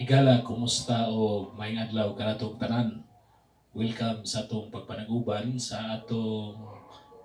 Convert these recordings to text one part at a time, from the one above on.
Higala, kumusta o maayong adlaw kanatong tanan. Welcome sa atong pagpanaguban sa atong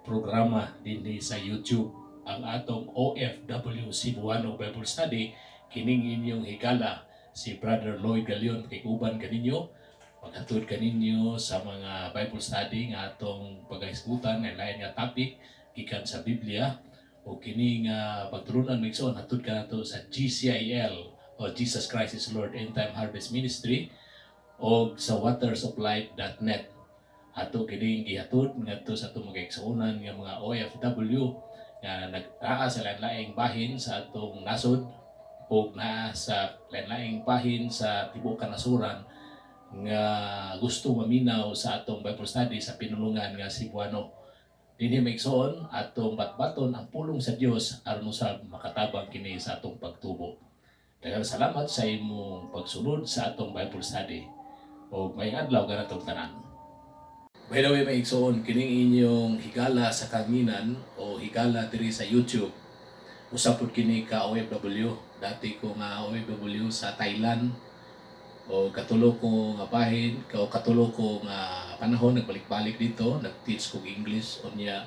programa dinhi sa YouTube, ang atong OFW Cebuano Bible Study. Kining inyong higala, si Brother Lloyd Galion, pakiguban kaninyo, paghatod kaninyo sa mga Bible study nga atong pagahisgutan nga lain nga topic gikan sa Biblia. O kini nga pagtulunan, mga igsoon, hatod kanato sa GCIL o Jesus Christ is Lord End Time Harvest Ministry o sa watersoflife.net. Ato kining gihatod ngadto sa atong mga igsuonan nga mga OFW nga nag-aa sa lain-laing bahin sa atong nasod o naa sa lain-laing bahin sa tibuok kanasuran nga gusto maminaw sa atong Bible study sa pinulungan nga Cebuano. Dinhi, mga igsoon, atong batbaton ang pulong sa Dios aron usab makatabang kini sa atong pagtubo. Daghang salamat sa imong pagsunod sa atong Bible study. O maayong adlaw kanatong tanan. By the way, mga igsoon, kining inyong higala sa kanginan o higala diri sa YouTube, usa pod kini ka OFW. Dati ko nga OFW sa Thailand o katulo ko nga bahin, o katulo ko nga panahon nagbalik-balik dito, nag-teach kog English unya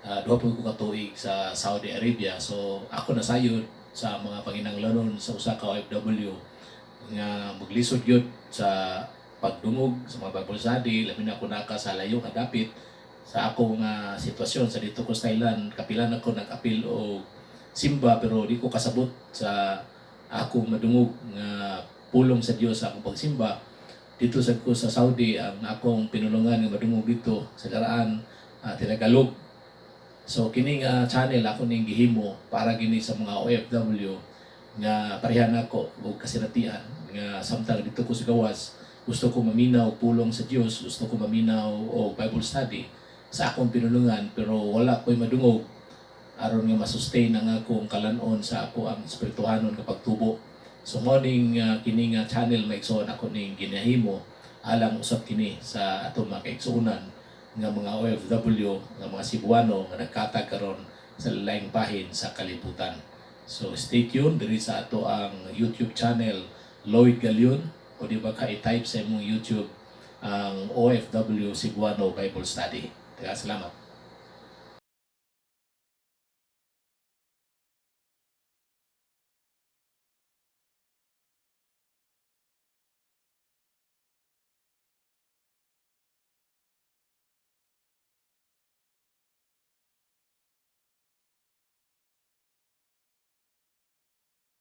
duha pod ko ka tuig sa Saudi Arabia. So ako nasayod sa mga panginahanglanon sa usa ka OFW nga maglisod gyud sa pagdungog sa mga Bible study, labi na kung naa ka sa layo nga dapit. Sa ako nga sitwasyon sa dito ko sa Thailand, kapilan ako nag-apil og simba pero di ko kasabot sa akong madungog nga pulong sa Dios sa akong pagsimba. Dito sa ko sa Saudi, ang akong pinulungan nga madungog dito sa daraan, Tinagalog. So kini nga channel ako ning gihimo para gini sa mga OFW nga pareha nako og kasinatian nga samtang dito ko sa gawas, gusto ko maminaw pulong sa Dios, gusto ko maminaw og Bible study sa akong pinulungan pero wala ko'y madungog aron nga masustain ang akong kalanon sa ako ang espirituhanon nga pagtubo. So mao ning kini nga channel, mga igsoon, ako ning ginahimo alang usab kini sa atong mga kaigsuonan nga mga OFW nga mga Cebuano nga nagkatag karon sa laing bahin sa kalibutan. So stay tuned diri sa ato ang YouTube channel, Lloyd Galion, o di ba ka i-type sa imong YouTube ang OFW Cebuano Bible Study. Daghang salamat.